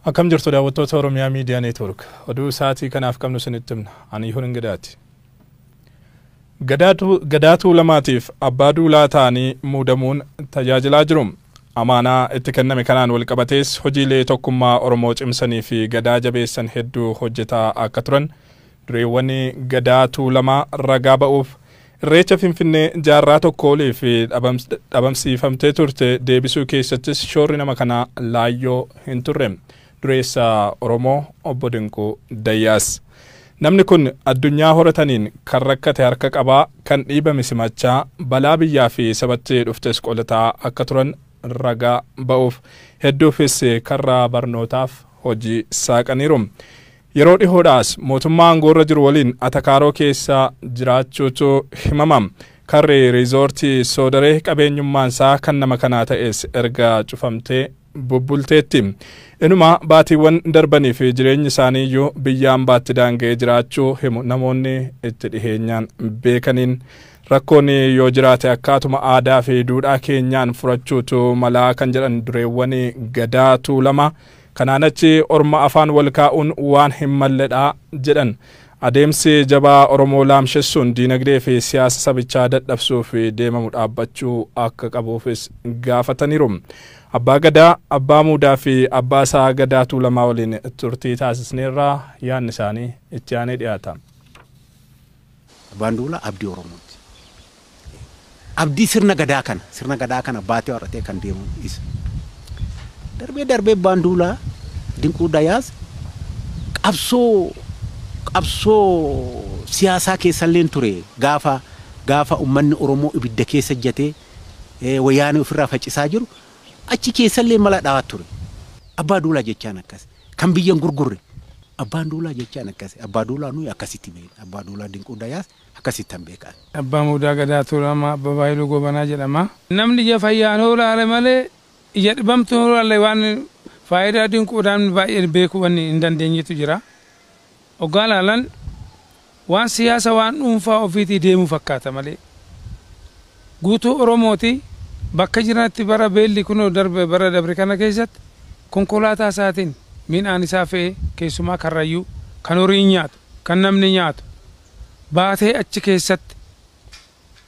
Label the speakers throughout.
Speaker 1: Akkam jirtu daawwattoota Oromiyaa Miidiyaa Neetwoork. Oduu sa'aatii kanaaf qabnu isinitti himna. Ani Yihuun Ingidaati. Gadaa Tuulamaatiif abbaa duulaa ta'anii muudamuun tajaajilaa jiru. Amaanaa itti kenname kanaan wal qabatees hojiilee tokkummaa Oromoo cimsanii fi gadaa jabeessan hedduu hojjetaa akka turan dureewwan Gadaa Tuulamaa ragaa ba'uuf Irreecha Finfinnee jaarraa tokko olii fi dhabamsiifamtee turte deebisuu keessattis shoorri nama kanaa laayyoo hin turre. Dureessa Oromoo Obbo Dinquu Dayyaas. Namni kun addunyaa horataniin kan rakkate harka qabaa, kan dhiibame simachaa, balaa biyyaa fi sabatti dhuftes qolataa akka turan ragaa ba'uuf hedduufis karra barnootaaf hojii saaqaniiru. Yeroo dhihoodhaas mootummaa aangoorra jiru waliin atakaaroo keessa jiraachuutu himama. Karri riizoortii Soodaree qabeenyummaan isaa kan nama kanaa ta'es erga cufamtee bubbulteetti. Inuma baatiiwwan darbanii fi jireenyi isaanii iyyuu biyya ambaatti daanga'ee jiraachuu himu namoonni itti dhiheenyaan beekaniin. Rakkoon yoo jiraate akkaatuma aadaa fi duudhaa keenyaan furachuutu malaa kan jedhan dureewwan Gadaa Tuulamaa. Kanaan achi orma afaan wal kaa'uun waan hin malledha jedhan. Adeemsi jabaa Oromoo laamshessuun diinagdee fi siyaasa sabichaa dadhabsuuf deemamu dhaabbachuu akka qabuufis gaafataniiru. Abbaa Gadaa, Abbaa Muudaa fi Abbaa isaa Gadaa Tuulamaa waliin turtii taasisneerraa yaadni isaanii itti aanee dhiyaata.
Speaker 2: Abbaan Duulaa abdii Oromooti. Abdii sirna gadaa kana, sirna gadaa kana baatee horatee kan deemu isa. Darbee darbee Abbaan Duulaa Dinquu Dayaas qabsoo siyaasaa keessallee ture gaafa uummanni Oromoo ibidda keessa ejjatee wayyaanee ofirraa faccisaa jiru achi keessallee mala dhaawaa ture. Abbaa Duulaa jechaan akkas. Kan biyyan gurgurre. Abbaan Duulaa jechaan akkas. Abbaa Duulaa nuyi akkasitti beekna. Abbaa Duulaa Dinquu Dayaas akkasitti han beekan.
Speaker 3: Abbaa Muudaa Gadaa Tuulamaa Abbaa Baayiluu Gobanaa jedhama. Namni ija fayyaan hoolaale malee ija dhibamtu hoolaale waan faayidaa dinquudhaan baay'ee beekuu wanni hin dandeenyetu jira. Hoggaa laalan waan siyaasa waan dhuunfaa ofiitii deemuu fakkaata malee. Guutuu Oromooti bakka jiranitti bara beelli kunoo darbe bara dabre kana keessatti konkolaataa isaatiin midhaan isaa fe'ee keessumaa karrayyuu kan horiin nyaatu kan namni nyaatu baatee achi keessatti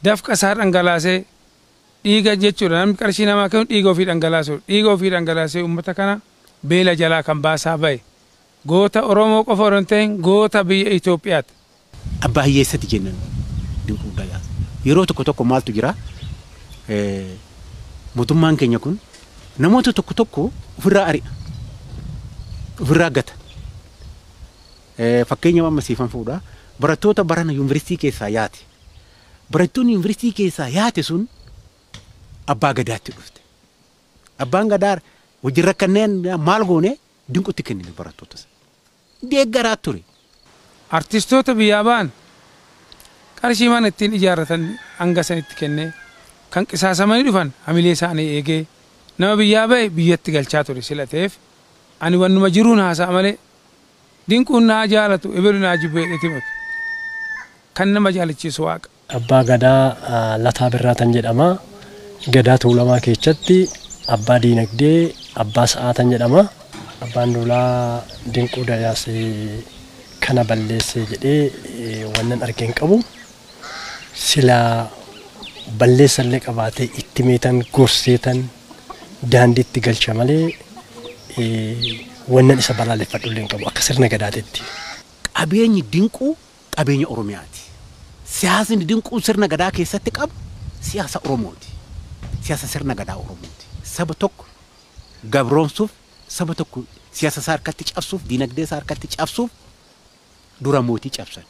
Speaker 3: dafqa isaa dhangalaasee dhiiga jechuudha. Namni qarshii namaa kennu dhiiga ofii dhangalaasuu dhiiga ofii dhangalaasee uummata kana beela jalaa kan baasaa bahe goota Oromoo qofa osoo hin ta'in goota biyya Itoophiyaati.
Speaker 2: Abbaa hiyyeessatti jennan Dinquu Dayaas. Yeroo tokko tokko maaltu jira? Mootummaan keenya kun namoota tokko tokko ofirraa ari'a. Ofirraa gata. Fakkeenya amma siifan fuudha. Barattoota barana yuunivarsiitii keessaa yaate. Barattoonni yuunivarsiitii keessaa yaate sun abbaa gadaatti dhufte. Abbaan gadaa hojii rakkanneen maal goone Dinquutti kennine barattoota sana. Deeggaraa ture.
Speaker 3: Artistoota biyyaa ba'an qarshii mana ittiin ijaarratan hanga sanitti kennee kan qisaasamanii dhufan hamilee isaanii eegee nama biyyaa ba'e biyyatti galchaa ture sila ta'eef ani wannuma jiruun haasa'a malee Dinquun naa jaalatu ebelu naa jibbee jedhee himatu. Kan nama jaalachiisu Waaqa.
Speaker 4: Abbaa Gadaa Lataa Birraatan jedhama. Gadaa Tuulamaa keessatti abbaa diinagdee abbaa sa'aatan jedhama. Abbaan Duulaa Dinquu Dayaas kana balleessee jedhee wannan argee hin qabu. Silaa balleessallee qabaatee itti meetan gorseetan daandiitti galcha malee wannan isa balaaleffadhullee hin qabu akka sirna gadaatetti.
Speaker 2: Qabeenyi Dinquu qabeenya Oromiyaati. Siyaasni Dinquu sirna gadaa keessatti qabu siyaasa Oromooti. Siyaasa sirna gadaa Oromooti. Saba tokko gabroomsuuf, saba tokko siyaasa isaa harkatti cabsuuf, diinagdee isaa harkatti cabsuuf dura mootii cabsan.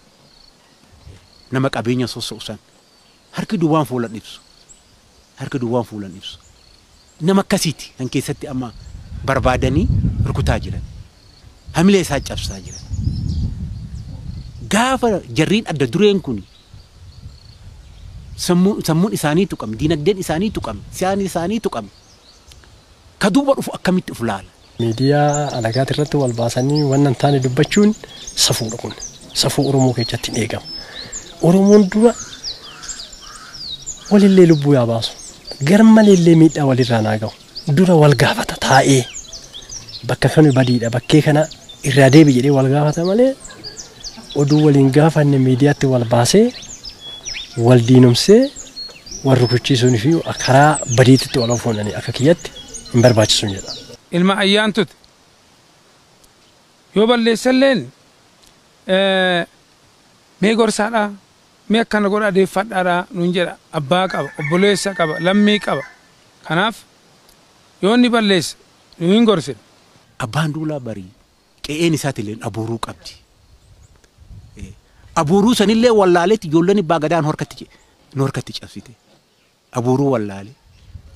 Speaker 2: Nama qabeenya sossoosan. Harki duwwaan fuulan ibsu. Harki duwwaan fuulan ibsu. Nama akkasiiti kan keessatti amma barbaadanii rukutaa jiran. Hamilee isaa cabsaa jiran. Gaafa jarriin adda dureen kun sammuun isaanii tuqame, diinagdeen isaanii tuqame, siyaasni isaanii tuqame. Ka duuba dhufu akkamitti of laala?
Speaker 4: Miidiyaa alagaati irratti wal baasanii waan hin taane dubbachuun safuudha kun. Safuu Oromoo keessatti hin eegamu. Oromoon dura Walillee lubbuu yaa baasu. Garmaleellee miidhaa walirraa naa ga'u. Dura wal gaafata taa'ee bakka kami badiidha bakkee kana irraa deebi jedhee wal gaafata malee oduu waliin gaafanne miidiyaatti wal baasee wal diinomsee wal rukuchiisuun fi karaa badiitti wal ofuunanii akka kiyyatti hin barbaachisuun jedha.
Speaker 3: Ilma ayyaantuti yoo balleessalleen mee gorsaadhaa mee akkana godhaa deeffadhaadhaa nuun jedha. Abbaa qaba, obboleessa qaba, lammii qaba. Kanaaf yoo inni balleesse nu hin gorsine.
Speaker 2: Abbaan duulaa barii qe'een isaatiillee abuuruu qabdi. Abuuruu sanillee wallaaleetti ijoolleen abbaa gadaan nu harkatti cabsite. Abuuruu wallaalee.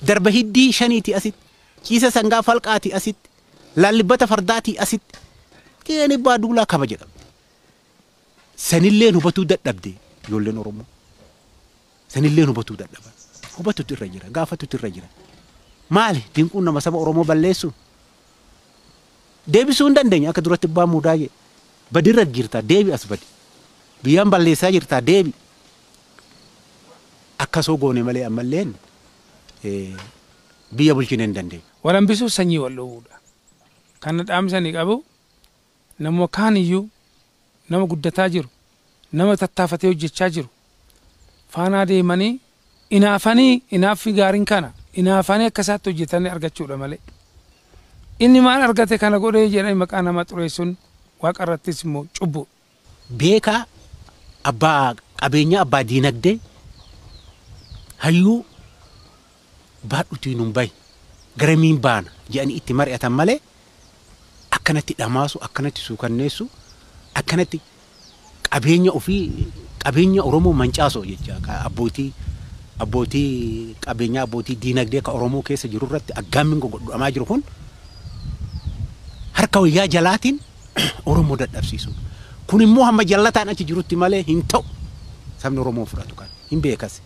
Speaker 2: Darba hiddii shaniiti asitti, ciisa sangaa falqaati asitti, laallibbata fardaati asitti. Qe'een abbaa duulaa kabaja qabdi. Sanillee hubatuu dadhabde ijoolleen Oromoo. Sanillee hubatuu dadhaban. Hubatutu irra jira, gaafatutu irra jira. Maali dinquun nama saba Oromoo balleessu? Deebisuu hin dandeenye akka duratti abbaa muudaa jedhe. Badirra jirta deebi as badi. Biyyaan balleessaa jirta deebi. Akkasoo goone malee ammalleen biyya bulchine hin dandeenye.
Speaker 3: Wal hambisuu sanyii wal dhoowwuudha. Kana dhaamsanii qabu nama kaaniyyuu nama guddataa jiru nama tattaafatee hojjechaa jiru faanaa deemanii inaafanii inaaffi gaariin kana inaafanii akka isaatti hojjetanii argachuudha malee. Inni maal argate kana godhee jedhanii maqaa nama xureessuun waaqa irrattis immoo cubbuu.
Speaker 2: Beekaa abbaa qabeenyaa abbaa diinagdee hayyuu baadhuutii nuun bahi garamiin baana jedhanii itti mari'atan malee akkanatti dhamaasu akkanatti suukanneessu akkanatti qabeenya ofii qabeenya Oromoo mancaasoo jecha abbootii qabeenyaa abbootii diinagdee ka Oromoo keessa jiru irratti aggaammiin godhamaa jiru kun harka wayyaa jalaatiin Oromoo dadhabsiisu. Kun immoo hamma jallataan achi jirutti malee hin ta'u. Sabni Oromoo fudhatu kan hin beekas.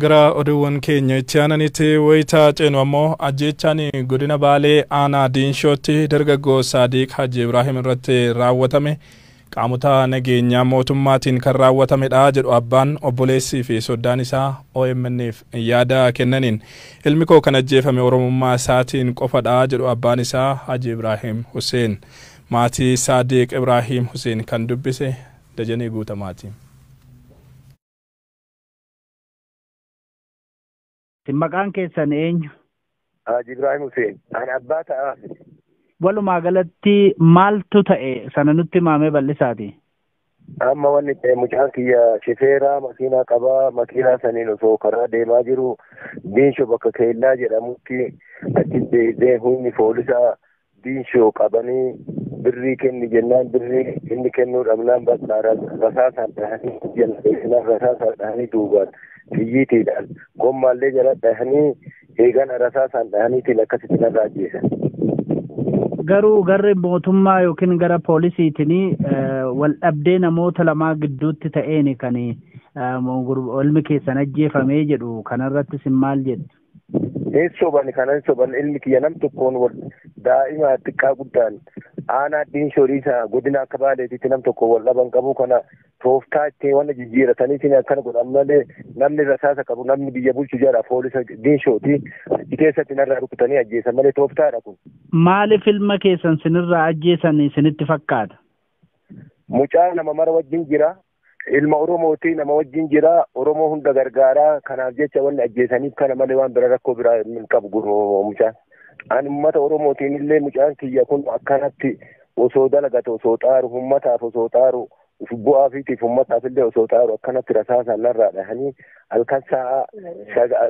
Speaker 1: Gara oduuwwan keenya itti aananitti wayitaa ceenu ammoo ajjeechaan godina Baalee aanaa Diinshootti dargaggoo Saadiq Haji Ibraahim irratti raawwatame qaamota nageenyaa mootummaatiin kan raawwatamedha jedhu abbaan obboleessii fi soddaan isaa OMN'f yaada kennaniin. Ilmi koo kan ajjeefame Oromummaa isaatiin qofadha jedhu abbaan isaa Haji Ibraahim Hussein. Maatii Saadiq Ibraahim Hussein kan dubbise Dajanee Guutamaati.
Speaker 5: Maqaan keessan eenyu?
Speaker 6: Haji Ibraahim Hussein. Ani abbaa ta'aa.
Speaker 5: Walumaa galatti maaltu ta'e sana nutti maamee bal'isaati?
Speaker 6: Amma wanni ta'e mucaan kiyya shifeeraa makiinaa qabaa makiinaa saniin osoo karaa deemaa jiru Diinshoo bakka Keellaa jedhamutti achi deemee humni poolisaa Diinshoo qabanii birrii kenni jennaan birrii inni kennuu dhabnaan bakka rasaasaan dhahanii jala rasaasaan dhahanii duubaan xiyyiitiidhaan gommaallee jala dhahanii eegan rasaasaan dhahaniitiin akkasitti narraa ajjeesan.
Speaker 5: Garuu garri mootummaa yookiin gara poolisiitiin wal dhabdee namoota lamaa gidduutti ta'een kan ilmi keessan ajjeefamee jedhu kanarrattis maal jettu?
Speaker 6: Hin soban kana hin soban ilmi kiyya nam tokkoon wal daa'ima xiqqaa guddaan aanaa Diinshoo dhiisaa godina akka Baaleetitti nam tokko wal dhaban qabu kana tooftaa ittiin wanna jijjiirataniitiin akkana godhan malee namni rasaasa qabu namni biyya bulchu jala poolisa Diinshooti achi keessatti narraa rukutanii ajjeesan malee tooftaadha kun.
Speaker 5: Maaliif ilma keessan sinirraa ajjeesan isinitti fakkaata?
Speaker 6: Mucaa nama mara wajjin jira. Ilma Oromooti nama wajjin jira. Oromoo hunda gargaaraa. Kanaaf jecha wanni ajjeesaniif kana malee waan bira rakkoo biraa hin qabu mucaan. Ani uummata Oromootiin illee mucaan kiyya kun akkanatti osoo dalagate osoo xaaru uummataaf osoo xaaru bu'aa fiitiif uummataaf illee osoo xaaru akkanatti rasaasaan narraa dhahanii halkan sa'a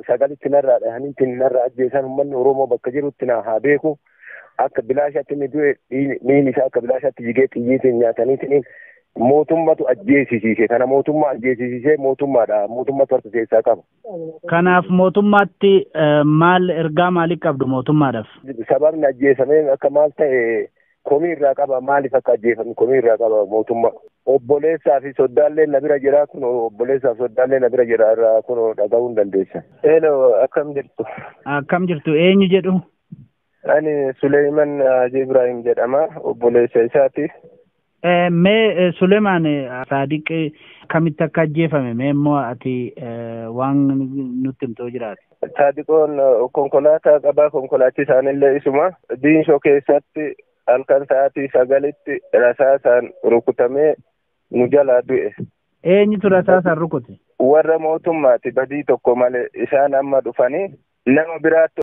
Speaker 6: 9tti narraa dhahanii narraa ajjeesan uummanni Oromoo bakka jirutti na haa beeku. Akka bilaashatti inni du'e dhiigni isaa akka bilaashatti jigee xiyyiitiin nyaataniitiin mootummatu ajjeesisiise. Kana mootummaa ajjeesisiisee mootummaadha. Mootummatu harka keessaa qaba.
Speaker 5: Kanaaf mootummaatti maal ergaa maalii qabdu mootummaadhaaf?
Speaker 6: Sababni ajjeesamee akka maal ta'e komii irraa qaba. Maaliif akka ajjeefame komii irraa qaba mootummaa. Obboleessaa fi soddaallee na bira jira kun obboleessaa fi soddaallee na bira jira irraa kun dhaga'uu hin dandeessa.
Speaker 7: Hello, akkam jirtu?
Speaker 5: Akkam jirtu? Eenyu jedhu?
Speaker 7: Ani Suleeman Haji Ibrahim jedhama. Obboleessa isaati.
Speaker 5: Mee Suleemaan, Saadiq kamitti akka ajjeefame mee immoo ati waan nutti himtoo jiraate.
Speaker 6: Saadiqoon konkolaataa qabaa, konkolaachisaan illee isuma. Diinshoo keessatti halkan sa'aatii 9tti rasaasaan rukutamee nu jalaa du'e.
Speaker 5: Eenyutu rasaasaan rukute?
Speaker 6: Warra mootummaati, badii tokko malee isaan amma dhufanii nama biraatti.